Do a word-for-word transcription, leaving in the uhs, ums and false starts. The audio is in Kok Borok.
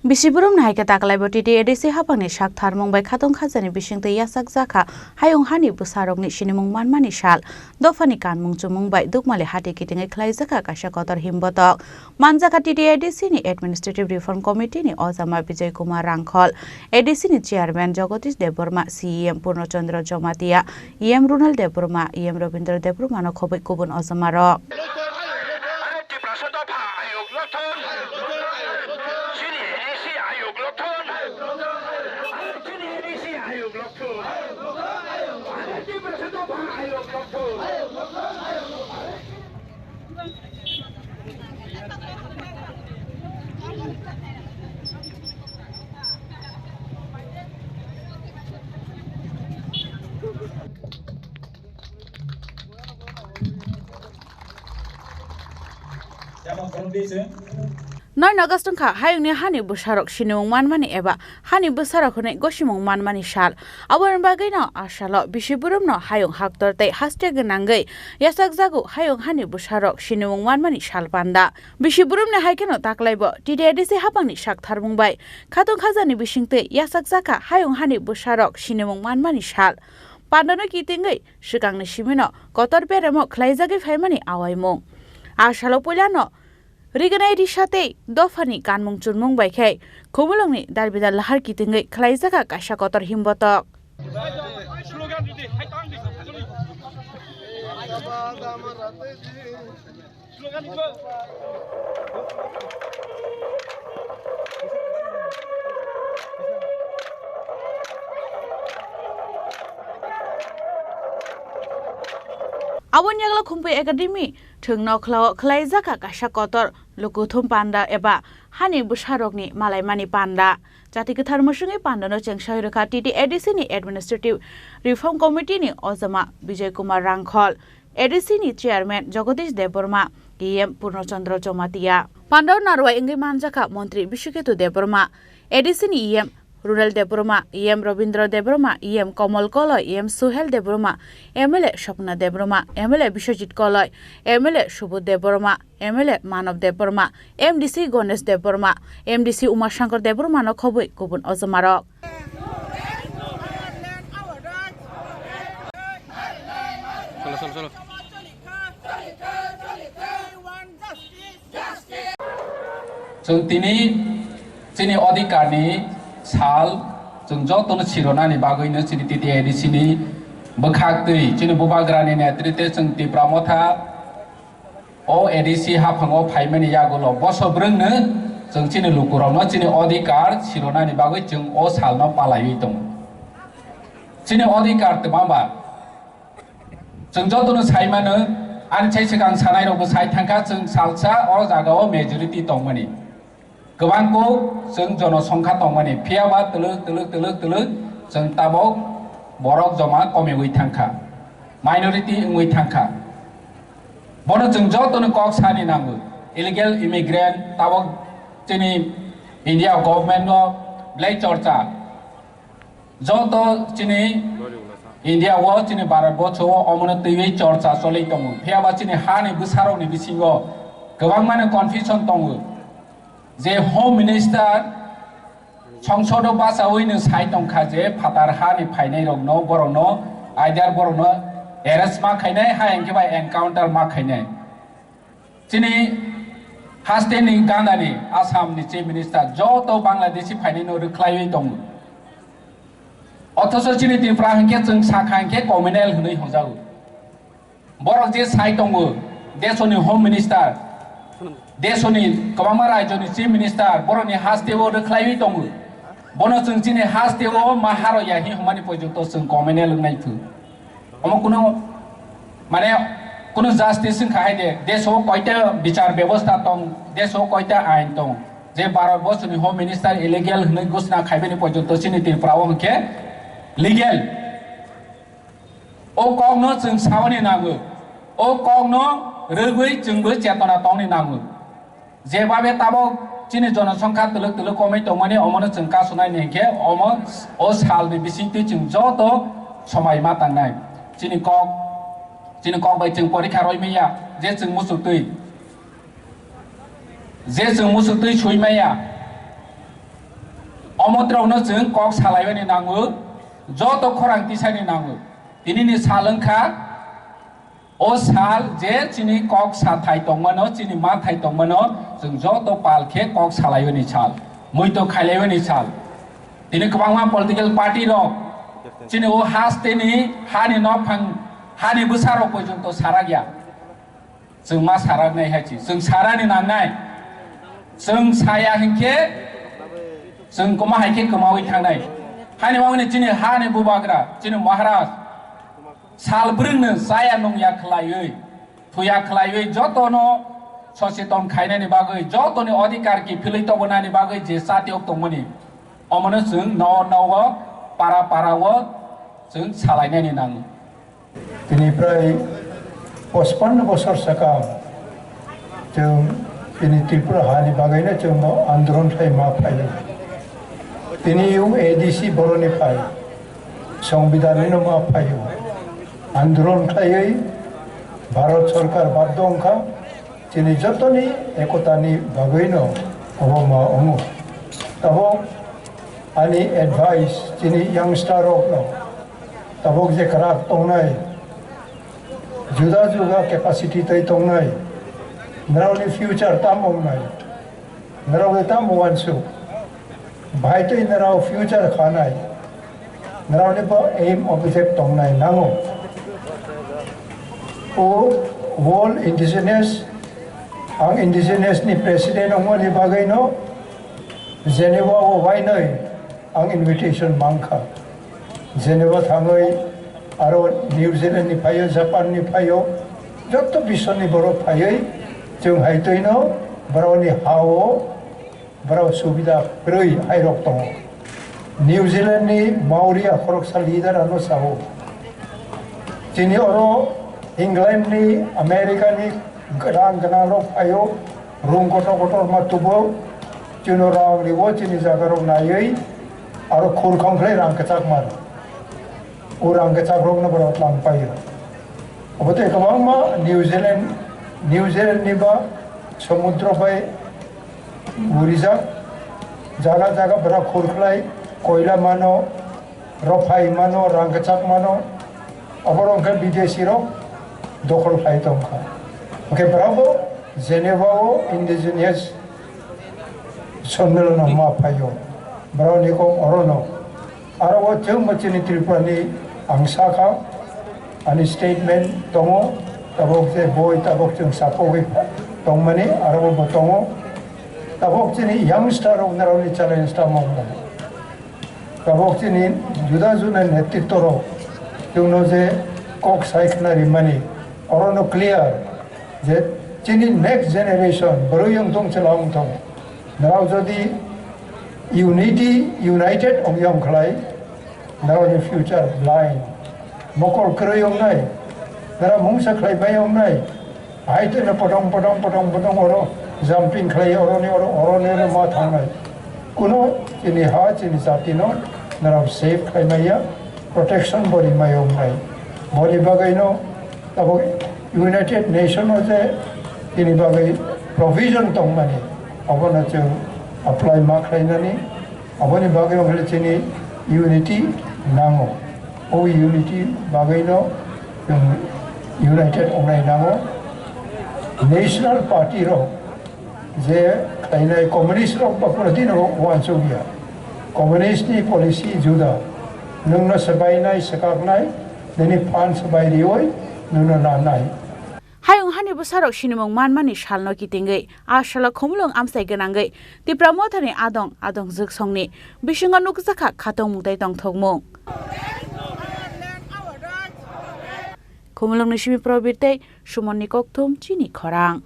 Bisi burumni hai khe taklaibo T T A D C haphangni sak tharmung bai khatong khajani bisingtwi yachak jakha hayung hani bwsarokni sinimung manmani sal. Dophani kanmung chumung bai Dukmali hati kitingwi khlaijakha kaisa kotor himbotok. Manjakha T T A D C ni Administrative Reform Committee ni ojama Bijoy Kumar Rangkhol, A D C ni Chairman Jagadish Debbarma, C E M Purno Chandra Jamatia, E M Runal Debbarma, E M Rabindra Debbarma no khobwi kubun ojamarok. Nine August wngkha hayungni hani bwsarok sinimung manmani eba hani bwsarok hwnwi gosimung manmani sal. Aboni bagwino a salo bisi burumno hayung haktor tei haste gwnangwi yachakjago hayung hani bwsarok sinimung manmani sal panda. Bisi burumni hai kheno taklaibo T T A D C haphangni sak tharmung bai khatong khajani bisingtwi yachakjakha hayung hani bwsarok sinimung manmani sal. Pandano kitingwi swkangni simino kotor beremo khlaijagwi phaimani awaimung. A salo puilano Riganai risa tei dophani kanmung chunmung bai khe Khumulwngni Darbidar Lahar kitingwi khlaijakha kaisa kotor himbotok. Aboni yagulo Khumpui Academy thwng nokhlao khlaijakha kaisa kotor lukuthum panda eba hani bwsarokni malaimani panda. Jati kwthar mwswngwi pandano chengsawi rwkha T T A D C ni Administrative Reform Committee ni ojama Bijoy Kumar Rangkhol, A D C ni Chairman Jagadish Debbarma, E M Purno Chandra Jamatia. Pandao narwai wngwi manjakha Montri Bishuketu Debbarma, A D C ni E M Runal Debbarma, E M Rabindra Debbarma, E M Komol Koloi, E M Suhel Debbarma, M L A Swapna Debbarma, M L A Biswajit Koloi, M L A Subodh Debbarma, M L A Manav Debbarma, M D C Ganesh Debbarma, M D C Umashankar Debbarma no khobwi kubun ojamarok. Cholo, cholo, cholo. Chwng tini chini odhikarni sal chwng jotono sironani bagwino chini T T A D C ni bwkhaktwi chini bubagrani netrite chwng Tipra Motha o A D C haphango phaimani yagulo boso bwrwngno chwng chini lukurokno chini odhikar sironani bagwi chwng o salno palaiwi tongo. Chini odhikar twmaba chwng jotono sai mano, ani sai swkang sanairokbo sai thangkha, chwng salsa o jagao majority tongmani. Kwbang kok chwng jonosongkha tongmani, phiyaba twlwk, twlwk, twlwk, twlwk chwng tabok borok joma komiwi thangkha, minority wngwi thangkha. Bono chwng jotono kok sani nango. Illegal immigrant tabok chini India government no belai chorcha. Joto chini India o, chini Bharat borso o omono twiwi chorcha choli tongo. Phiyaba chini hani bwsarokni bisingo kwbangmani confusion tongo. Je Home Minister songsodo bachawi no sai tongkha je phatar hani phainairokno, borokno, either borokno arrest ma khainai, hai hwnkhe bai encounter ma khainai. Chini hasteni gandani Assamni Chief Minister joto Bangladeshi phainaino rwkhlaiwi tongo. Othocho chini Tripura hwnkhe chwng sakha hwnkhe communal hwnwi hwnjago. Borok je sai tongo, desoni Home Minister, desoni kwbangma rajyoni Chief Minister, borokni hasteo rwkhlaiwi tongo. Bono chwng chini hasteo ma haro ya hi hwnmani porjonto chwng communal wngnai phu. Omo kuno, mane, kuno justice wngkha hai de, deso koita bichar bebosta tong, deso koita ain tong. Je Bharat borsoni Home Minister illegal hwnwi ghosna khaibani porjonto chini Tripura o hwnkhe legal. O kokno chwng saoni nango. O kokno rwgwi chwngbo chetona tongni nango. Jebabe tabok chini jonosongkha twlwk twlwk komwi tongmani, omono chwng kasonai ni hinkhe omo o salni bisingtwi chwng joto somai ma tangnai. Chini kok, chini kok bai chwng porikha roi manya, je chwng muchuk twi, je chwng muchuk twi sui manya, Omotrokno chwng kok salaibani nango, joto khorang tisani nango. Tinini sal wngkha, o sal je chini kok sathai tongmano, chini mathai tongmano, chwng joto pal khe kok salaibani sal, muito khailaibani sal. Tini kwbangma political party rok chini o hasteni hani nokphang, hani bwsarok porjonto sarakya. Chwng ma saraknai hai chi, chwng sarani nangnai. Chwng saya hinkhe chwng kwma hai khe kwmawi thangnai. Hani bagwini chini hani bubagra, chini Maharaj sal bwrwngno chaya nungya khwlaiwi, thuya khwlaiwi jotono socheton khainani bagwi, jotoni odhikar kiphilwi tobonani bagwi je chatiok tongmani, omono chwng no nogo, para parao chwng salainani nango. Tini prai pochpanno bosor sakang chwng tini Tripura hani bagwino chwng bo andolon khai ma phaio. Tini yung A D C boroni phai, Songbidanino ma phaio. Andolon khaiwi Bharat Sarkar baddo wngkha, chini jotoni ekotani bagwino obo ma wngo. Tabok ani advice chini youngster rokno, tabok je kwrak tongnai, juda juda capacity tei tongnai, norokni future tamo wngnai, norokni tamo uansuk, bahai tei norok future khanai, norokni bo aim object tongnai nango. O World Indigenous, ang Indigenous ni president wngmani bagwino Geneva o wainoi ang invitation mankha. Geneva thangwi aro New Zealand ni phaio, Japan ni phaio, jotto biswni borok phaiwi chwng hai twino borokni ha-o borok subida kwrwi hairok tongo. New Zealand ni Maori a khoroksa leader ano sao, chini oro England ni, America ni rang gwnang rok phaio, room kotor kotor ma tubo, chini rang riwo, chini jaga rok naiwi, aro khur khongkhlai rang kwchak mano. O rang kwchak rokno borok tlang paio. Obo tei kwbangma New Zealand, New Zealand ni ba somudro bai gurijak jaga jaga borok khur khlai koila mano, rophai mano, rang kwchak mano, oborok hwnkhe bidesi rok dokhol khlai tongkha. Hwnkhe borok bo Geneva o indigenous sonmilon ma phaio, borok ni kok orono. Aro o chwng bo chini Tripura ni ang sakha, ani statement tongo, tabok je boi tabok chwng sapogwi tongmani aro bo tongo. Tabok chini youngster rok narokni challenge tamo wngkha. Tabok chini juda juda netritto rok chwngno je kok sai khna rimani, orono clear je chini next generation bwrwi wngthong chwla wngthong. Norok jodi unity, united ongya wngkhlai, norokni future blind. Mokol kwrwi wngnai, norok mungsa khlai bai wngnai. Hai tino potong, potong, potong, potong oro jumping khlai oroni oro, oroni oro ma thangnai. Kuno chini ha, chini jatino norok save khlai maya, protection bo rimai wngnai. Boni bagwino abo United Nation o je chini bagwi provision tongmani, abono chwng apply ma khlainani. Aboni bagwi wngkha chini unity nango. O unity bagwino chwng united wngnai nango. National party rok je khlainai communist rok ba phano dino uansukya. Communist ni policy juda. Nwngno swbainai, swkaknai, nini phan swbai riwi nwngno nanai. Hayung hani bwsarok sinimung manmani salno kitingwi, a salo khumulwng amchai gwnangwi Tipra Mothani adong, adong jwksongni bisingo nukjakha khatungmung tei tongthokmung. Khumulwngni simi Probir tei Sumonni kokthum chini khorang.